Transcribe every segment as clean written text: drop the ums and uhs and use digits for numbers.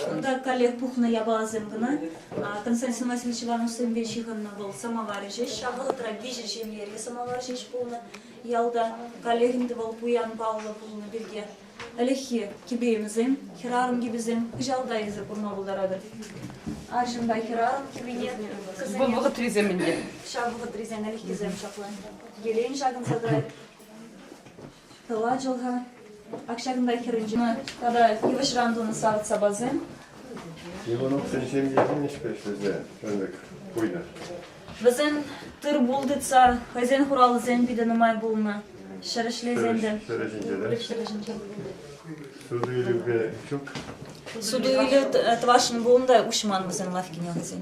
Унта каллех пухнӑ япаласем кӑна. Константин Васильевич Ивановсемпе ҫыхӑннӑ вӑл самоварӗ ҫеҫ. Ҫав вӑхӑтра виҫӗ ҫемьере самовар ҫеҫ пулнӑ ялта. Каллех ӗнтӗ вӑл пуян паллӑ пулнӑ пирки. Ӗлӗкхи кӗпе-йӗмсем, хӗрарӑм кӗписем хыҫалта илсе курма пултаратӑр. Арҫынпа хӗрарӑм кӗпине Вӑл вӑхӑтрисем ӗнтӗ. Ҫав вӑхӑтрисен ӗлӗкхисем ҫапла. Йӗрен ҫакӑнса тӑрать. Тӑла чӑлха. Ак ҫакӑнта хӗрӗнче тата йывӑҫран тунӑ савӑт-сапасем. Ивановсен ҫемйисем ӗҫпе ӗҫлесе ӗлӗк пуйнӑ. Вӗсем тыр-пул тытса хӑйсен хуралӗсем питӗ нумай пулнӑ. Ҫӗр ӗҫлесен те. Ҫӗр ӗҫӗнче те? Ҫӗр ӗҫӗнче. Суту-илӳпе ҫук? Суту-илӳ тӑвасшӑн пулнӑ та уҫман вӗсен лавккине хӑйсен.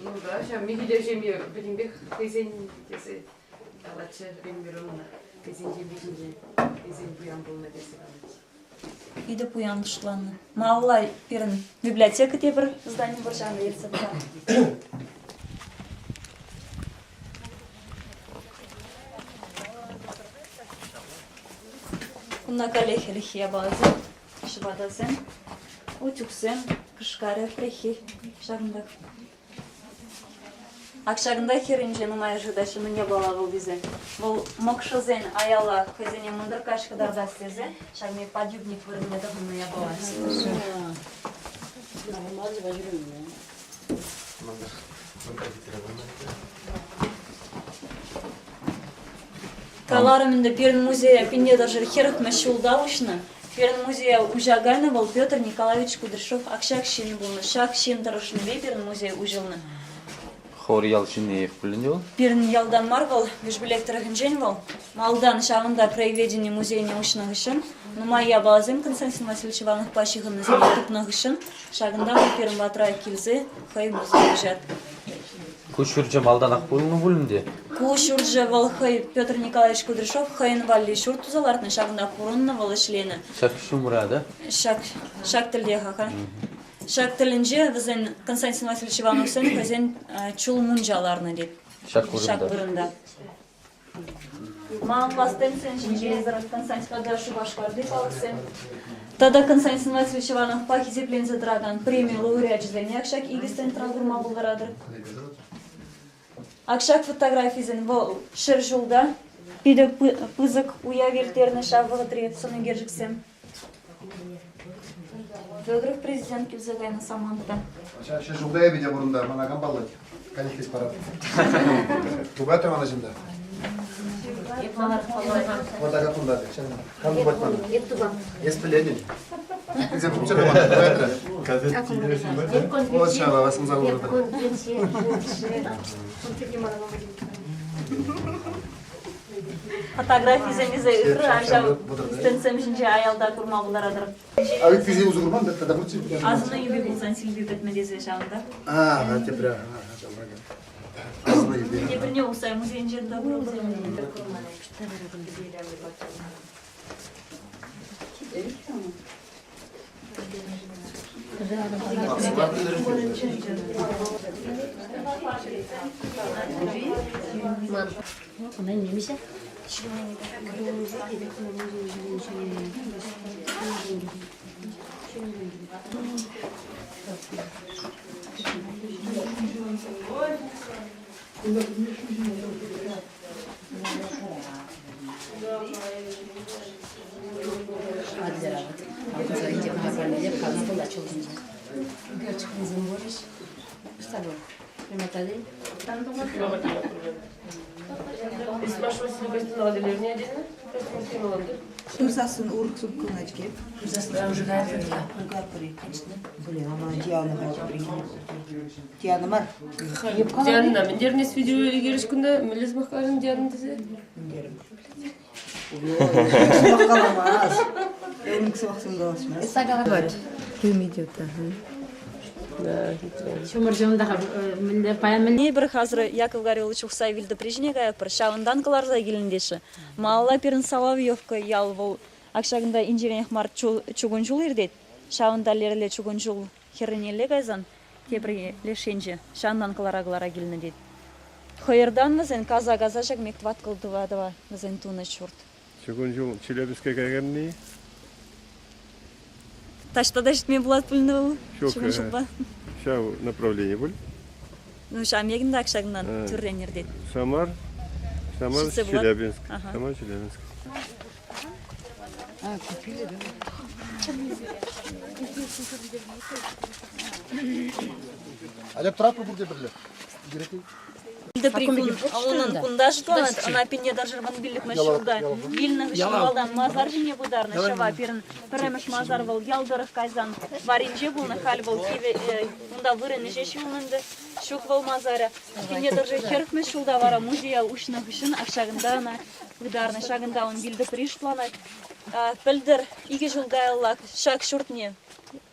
Ну да, ҫав Михӗте ҫемье пӗтӗмпех хӑйсен тесе калатчӗ Римма Мироновна. Хӑйсен ҫемйи ҫинчен, хӑйсен пуян пулнӑ тесе калатчӗ. Питӗ пуян шутланнӑ. Малалла пирӗн библиотека тепӗр здани вӑрҫанӑ ертсе пырать. Кунта каллех ӗлӗкхи япаласем, ҫӑпатасем, утюгсем, кӑшкарӗ, прехи ҫакӑнтах. Ак ҫакӑнта хӗрринче нумайӑшӗ та ҫӗнӗ япала вӑл тесе. Вӑл мӑкшӑсен аяла хӑйсене мӑнтӑркаҫ кӑтартас тесе ҫакни подъюбник вырӑнне тӑхӑннӑ япала. Каларӑм ӗнтӗ, пирӗн музея пинне тӑшӑр хӗрӗхмӗш ҫулта уҫнӑ. Пирӗн музее уҫаканӗ вӑл Петр Николаевич Кудряшов ак ҫак ҫын пулнӑ. Ҫак ҫын тӑрӑшнипе пирӗн музей уҫӑлнӑ. Хор ял ҫынниех пулин те вӑл? Пирӗн ялтан мар вӑл, Пишпӳлек тӑрӑхӗнчен вӑл. Малтан ҫавӑнта краеведени музейне уҫнӑ хыҫҫӑн нумай япаласем Константин Васильевич Ивановпа ҫыхӑннисене тупнӑ хыҫҫӑн ҫакӑнта вӑл пирӗн патра килсе хӑй музей уҫать. Ку ҫурчӗ малтанах пулнӑ пуль ӗнтӗ? Ку ҫурчӗ вӑл хӑй Петр Николаевич Кудряшов хӑйӗн валли ҫурт туса лартнӑ, ҫакӑнта пурӑннӑ вӑл ӗҫленӗ. Ҫак ҫумра, да? Ҫак, ҫак тӗлтех-ха. Ҫак тӗлӗнче вӗсен Константин Васильевич Ивановсен хӑйсен чул мунча ларнӑ тет. Ҫак вырӑнта. Ҫак вырӑнта. Ман стендсем ҫинче Константин Шупашкарти палӑксем. Тата Константин Васильевич Ивановпа хисепленсе тӑракан преми лауреачӗсене ҫак икӗ стендра курма пултаратӑр. Ак ҫак фотографисен вӑл ҫӗр ҫулта питӗ пысӑк уяв ирттернӗ ҫав вӑхӑтри сӑн ӳкерчӗксем. Федоров президент килсе кайнӑ саманта. Ҫак ҫӗр ҫулта эпӗ те пурӑнта, мана кам паллать? Канихвис парап. Тупать мана ҫында. Вот так кунта. Кам тупать мана? Эп тупам. Эс пӗлетӗн. Сен тупчӑр мана, тупайтрӑ. Вот ҫава, васымса вырӑнта. Фотографисем илсе ытрӑр, ҫав стендсем ҫинче аялта курма пултаратӑр. А ыттисем усӑ курман да тата пурччӗ. Асӑннӑ юпи пулсан силпи пӗтмӗ тесе ҫавӑнта. А, тепре. Асӑннӑ юпи. Теприне Усай музейӗнче та курӑмсем. Турсассӑн урӑх супкӑнать-ҫке. Диана мар. Диана, мӗнтернес видео ӳкерӗш кунта мӗнле сӑмах каларӑн Диана тесе? Мӗнтерӗм. Сӑмах каламас. Ун сӑмахсем каласмасть. Дым идет, ага. Ҫумӑр ҫумӑнта мӗнле паян мӗнле Эпир хазыр Яков Гаврилович Ухсай вилтӑпри ҫине каятпӑр. Ҫавӑнтан кӑларса килнӗ теҫҫӗ. Малалла пирӗн Соловьевка ял вӑл ак ҫакӑнта инҫеренех мар чукун ҫул иртет. Ҫавӑнта лерле чукун ҫул хӗрринелле кайсан тепӗр леш енче ҫавӑнтан кӑлара-кӑлара килнӗ тет. Хӑйӑртан вӗсен каса-каса ҫак мек тӑваткӑл тӑва-тӑва вӗсен тунӑ ҫурт. Чукун ҫул Челябинске каяканни? Таҫта та ҫитме пулать пулнӑ вӑл Ҫук, чукун ҫулпа. Ҫав направлени пуль. Ну, ҫав мекӗн так ҫакӑнтан тӳррен иртет. Самар, Самар, Ҫитсе пулать. Челябинск. Ага. Самар, Челябинск. А, купили, да? Алеп траппы пурте пӗрле. Унӑн кунта шутланать, ӑна пине тӑршырман пиллӗкмӗш ҫулта вилнӗ хыҫҫӑн малтан масар ҫине пытарнӑ. Ҫӑва пирӗн пӗрремӗш масар вӑл ял тӑрӑх кайсан варринче пулнӑ, халь вӑл кивӗ унта вырӑнӗ ҫеҫ юлнӑ ӗнтӗ. Ҫук вӑл масарӗ. Пине тӑршшӗ хӗрӗхмӗш ҫулта вара музея уҫнӑ хыҫҫӑн ак ҫакӑнта ӑна пытарнӑ. Ҫакӑнта ун вилтӑпри шутланать. Пӗлтӗр икӗ ҫул каялла ҫак ҫуртне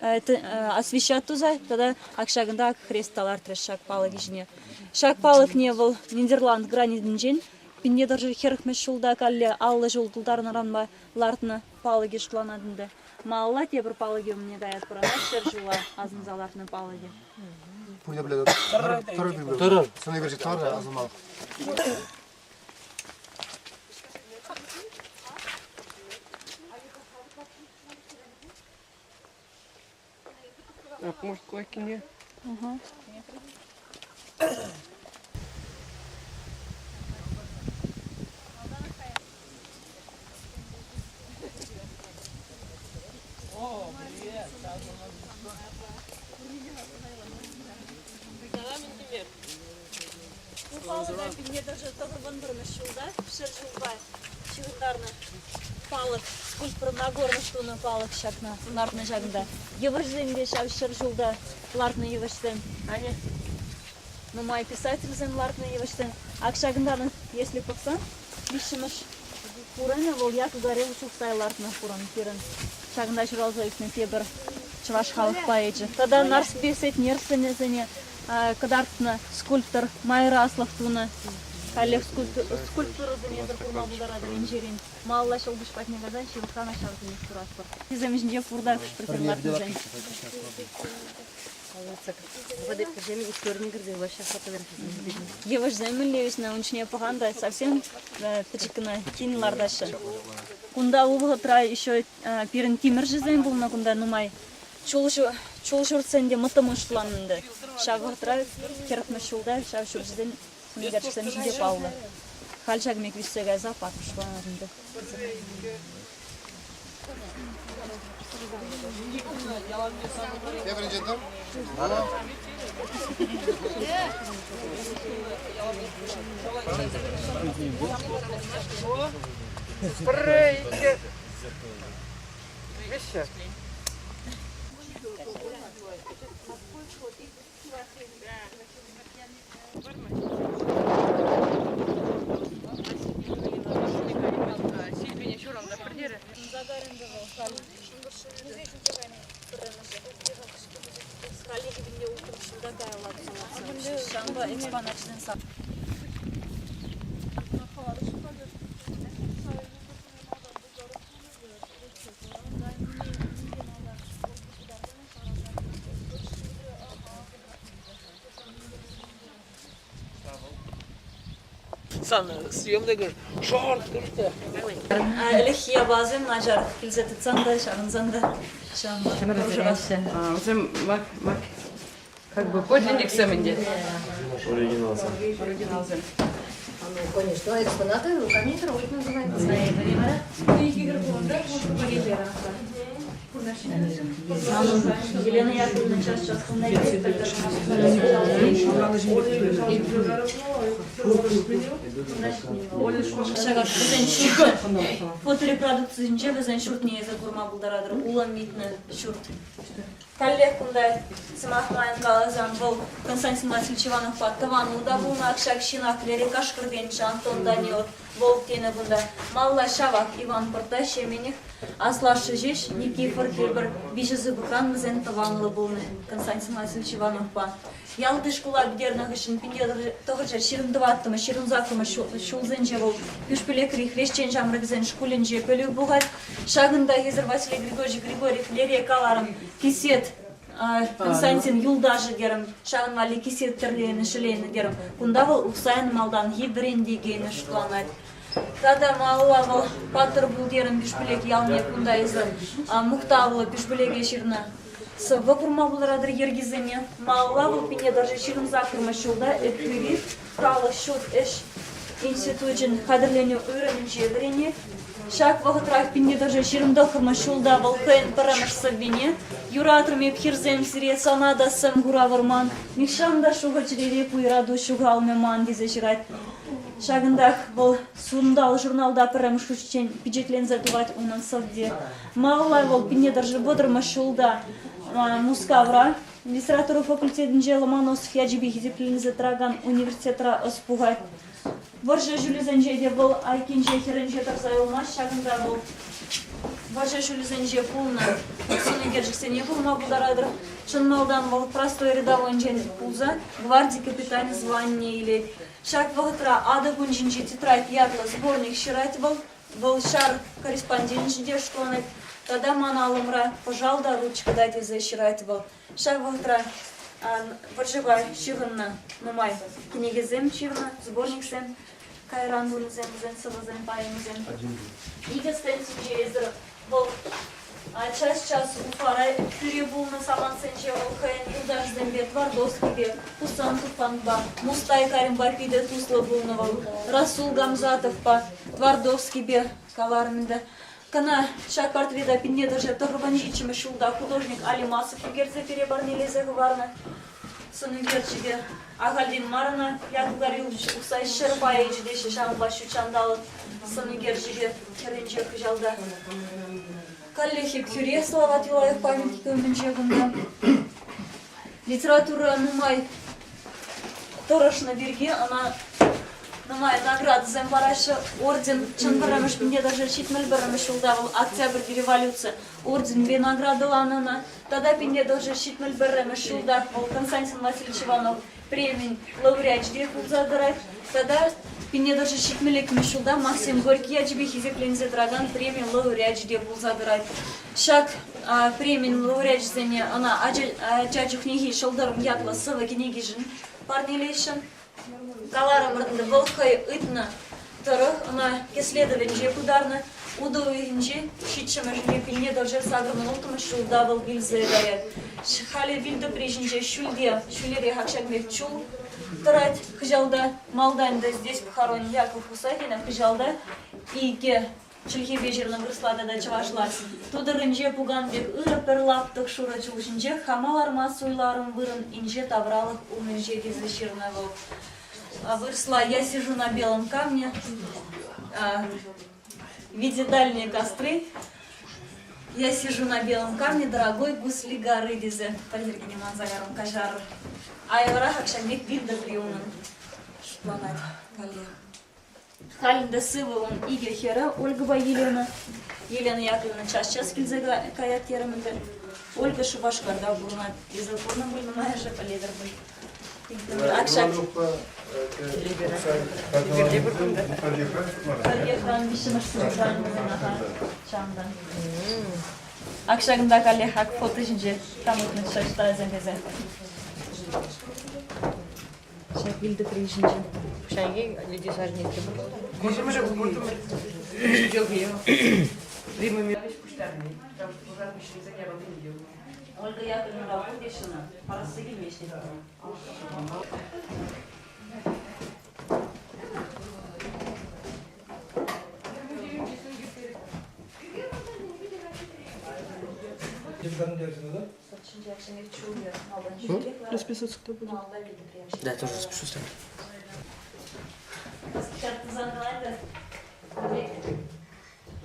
освещать туса тата ак ҫакӑнта ак хрест та лартрӗҫ ҫак палӑкӗ ҫине. Ҫак палӑкне вӑл Нидерланд гранитӗнчен пинне тӑршшӗ хӗрӗхмӗш ҫулта калле 50 ҫул тултарнӑранпа лартнӑ палӑкӗ шутланать ӗнтӗ. Малалла тепӗр палӑкӗ умне каятпӑр, ӑна 100 ҫула асӑнса лартнӑ палӑкӗ. Пурте пӗлетӗп. Тӑрӑр. Сӑн ӳкерчӗк тӑрӑр асӑнмалӑх. Так, может, кое-какие. Угу. Палӑка пине даже тӑхӑрвунпӗрмӗш ҫулта 100 ҫулпа ҫыхӑнтарнӑ палӑк, скульптор Нагорнов тунӑ палӑк ҫакна лартнӑ ҫакӑнта. Йывӑҫсем те ҫав 100 ҫулта лартнӑ йывӑҫсем. Аня. Нумай писательсем лартнӑ йывӑҫсем. Ак ҫакӑнтан, если пӑхсан, виҫҫӗмӗш хурӑнӗ вӑл Яков Горелов Ухсай лартнӑ хурӑн пирӗн. Ҫакӑнта ҫуралса ӳснӗ тепӗр чӑваш халӑх поэчӗ. Тата Нарспи Сетнер сӑнӗсене кӑтартнӑ скульптор Майра Аслов тунӑ. Каллех скульптурӑсене эсир курма пултаратӑр инҫерен. Малалла ҫӑлкуҫ патне кайсан ҫывӑхранах ҫавсенех куратпӑр. Вӗсем ҫинче пуртах хӑш-пӗрсем лартнисем. Йывӑҫсем мӗнле ӳснӗ, ун ҫине пӑхан та совсем пӗчӗк кӑна тин лартаҫҫӗ. Кунта у вӑхӑтра еще пирӗн тимӗрҫӗсем пулнӑ кунта нумай. Чул чул ҫуртсем те мӑтӑмӑшланнӑ ӗнтӗ. Ҫав вӑхӑтра хӗрӗхмӗш ҫулта ҫав ҫурчӗсен сӑнӳкерчӗксем ҫинче паллӑ. Халь ҫакӑн пек ӳссе кайса пакӑшланать ӗнтӗ. Тепринчен тӑр. Пӗрре, иккӗ, виҫҫӗ. Ҫилпене ҫурӑм та пӗртерӗ. Ҫавӑнпа экспонатсен Сан съемный, говоришь, шорт, говоришь, Ӗлӗкхи япаласем начар килсе тытсан та, ҫавӑнсан та ҫавӑнпа Вӗсем мак, мак, как бы подлинниксем ӗнтӗ. Оригиналсем. Оригиналсем. Ну, конечно, экспонаты руками трогать называется. Елена Яковлевна час-час кунта килет, Ҫакӑ вӗсен ҫурчӗ. Фоторепродукцисенче вӗсен ҫуртне эсир курма пултаратӑр. Улӑм витнӗ ҫурт. Каллех кунта, сӑмах майӑн каласан, вӑл Константин Васильевич Ивановпа тӑванлӑ та пулнӑ. Ак ҫак ҫынах лере Кашкӑрсенче Антон Данилов вӑл тенӗ кунта. Малалла ҫавах Иван Пӑртта Ҫеменех аслашшӗ ҫеҫ Никифор тепӗр виҫӗ сыпӑкран вӗсен тӑванлӑ пулнӑ Константин Васильевич Ивановпа. Ялти шкула пӗтернӗ хыҫҫӑн 1924-мӗш, 28-мӗш ҫулсенче вӑл Пишпӳлекри хресчен ҫамрӑкӗсен шкулӗнче пӗлӳ пухать. Ҫакӑнта эсир Василий Григорьевич Григорьев лере каларӑм, кисет Константин юлташӗ терӗм, ҫавӑн валли кисет тӗрленӗ, ҫӗленӗ терӗм. Кунта вӑл Ухсайӑн малтанхи вӗрентекенӗ шутланать. Тата малалла вӑл паттӑр пултерӗн Пишпӳлек ялне кунта эсӗ мухтавлӑ Пишпӳлеке ҫырнӑ сӑвӑ курма пултаратӑр йӗркисене. Малалла вӑл пине тӑршшӗ ҫырӑнса курма ҫулта Ӗпхӳри халӑх ҫут ӗҫ институчӗн хатӗрленӳ уйрӑмӗнче вӗренет. Ҫак вӑхӑтрах пине тӑршшӗ 29-мӗш ҫулта вӑл хӑйӗн пӗрремӗш сӑввине «Юратрӑм эп хӗрсем сире, сана та сӗм хура вӑрман, нихҫан та шухӑ чӗрере пуйрату ҫухалмӗ ман» тесе ҫырать. Ҫакӑнтах вӑл Сунтал журналта пӗрремӗш хутчен пичетленсе тухать унӑн сӑвви. Малалла вӑл пине тӑршшӗ вӑтӑрмӗш ҫулта Мускавра литература факультетӗнче Ломоносов ячӗпе хисепленсе тӑракан университетра ӑс пухать. Вӑрҫӑ ҫулӗсенче те вӑл айккинче хӗрӗнче тӑрса юлмасть, ҫакӑнта вӑл вӑрҫӑ ҫулӗсенче пулнӑ сӑн ӳкерчӗксене курма пултаратӑр. Чӑн малтан вӑл простой рядовойӗнчен пулса гварди капитанӗ званине илет. Ҫак вӑхӑтра Атӑ кунчинчи тетрадь ятлӑ сборник ҫырать вӑл. Вӑл ҫар корреспонденчӗ те шутланать. Тата ман алӑмра пӑшал та ручка та тесе ҫырать вӑл. Ҫав вӑхӑтра вӑрҫӑпа ҫыхӑннӑ нумай кӗнекесем ҫырнӑ, сборниксем, кайран вырӑнсем, вӗсен сӑвӑсен поэмисем. Икӗ стенд ҫинче эсир вӑл час-час Уфара хӳри пулнӑ самантсенче вӑл хӑйӗн юлташӗсемпе Твардовскипе, Хусан Туфанпа, Мустай Каримпа питӗ туслӑ пулнӑ вӑл. Расул Гамзатовпа, Твардовскипе каларӑм ӗнтӗ. Кӑна ҫак портрета пинне тӑрса тӑхӑрвун ҫиччӗмӗш ҫулта художник Алимасов ӳкерсе пире парнелесе хӑварнӑ. Сӑн ӳкерчӗкӗ ахальтен мар ӑна Яков Гаврилович Ухсай ҫӗр поэчӗ теҫҫӗ, ҫавӑнпа ҫут ҫанталӑк сӑн ӳкерчӗкӗ хӗрринче хыҫалта. Каллех Ӗпхӳре Салават Юлаев памятникӗ умӗнче кунта. Литература нумай тӑрӑшнӑ пирки ӑна нумай наградӑсем параҫҫӗ. Орден чӑн пӗрремӗш пинте даже 71-мӗш ҫулта вӑл Октябрьти революци орденпе наградӑланӑ ӑна. Тата пинте даже 71-мӗш ҫултах вӑл Константин Васильевич Иванов премин лауреачӗ те пулса тӑрать. Тата пинте даже 72-мӗш ҫулта Максим Горький ячӗпе хисепленсе тӑракан преми лауреачӗ те пулса тӑрать. Ҫак премин лауреачӗсене ӑна ача чухнехи Ҫӑлтӑрӑм ятлӑ сӑвӑ кӗнекишӗн парнелеҫҫӗ. Каларӑмӑр ӗнтӗ, вӑл хӑй ыйтнӑ тӑрӑх ӑна кӗсле тӑвӗнче пытарнӑ. Утӑ уйӑхӗнче ҫиччӗмӗшӗнче пинне тӑрса сакӑрмӑн улттӑмӗш ҫулта вӑл вилсе каять. Халӗ вилтӑпри ҫинче ҫӳлте, ҫӳлерех акҫакмех чул тӑрать хыҫалта. Малта ӗнтӗ здесь похоронен Яков Усагина, хыҫалта икӗ чӗлхепе ҫырнӑ вырӑсла тата чӑвашла. Тутӑрӗнче пукан пек ырӑ пӗр лаптӑк шурӑ чул ҫинче хама ларма суйларӑм вырӑн инҫе тавралӑх умӗнче тесе ҫырнӑ вӑл. Вырӑсла «Я сижу на белом камне», видя дальние костры, «Я сижу на белом камне, дорогой гусли горы» тесе пӗлтеркене манса карӑм каҫарӑр. Айӑлрах акҫан пек вилтӑпри унӑн шутланать каллех. Халь ӗнтӗ сывӑ ун икӗ хӗрӗ, Ольгӑпа Елена. Елена Яковлевна час-час килсе каять терӗм ӗнтӗ. Ольга Шупашкарта пурӑнать тесе курнӑ пуль нумайӑшӗ, пӗлетӗр пуль. Ак ҫак Пӗрлехран виҫҫӗмӗш сыпӑкран ҫавӑнтан. Ак ҫакӑнта каллех ак фото ҫинче кам утнӑччӗ ӑҫта вӗсем тесе. Ҫак вилтӑпри ҫинче. Пуҫанки Лидия Сажнинки пур. Куртӑмӑр, куртӑмӑр. Пуҫтарни. Потому что пушар хыҫҫӑн япалине те Ольга Яковлевна пурте ҫынна парасси килмест. Расписаться кто будет? Да, я тоже распишусь там.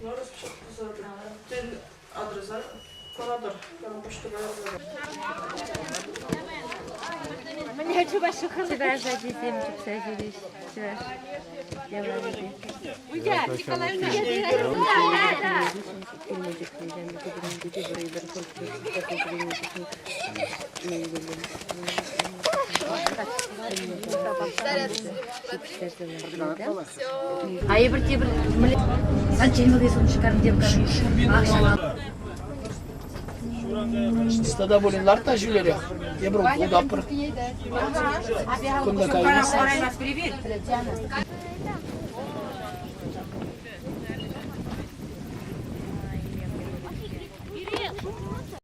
Ну, распишусь. Ты адрес, да? Куратор. Чӑваш ачисем чупса ҫӳрӗҫ. Чӑваш ялавӗпе. А эпир тепӗр Санчен вӑл Стада пулин ларт та ҫӳлерех. Тепӗр утаппӑр. Кунта каймасть.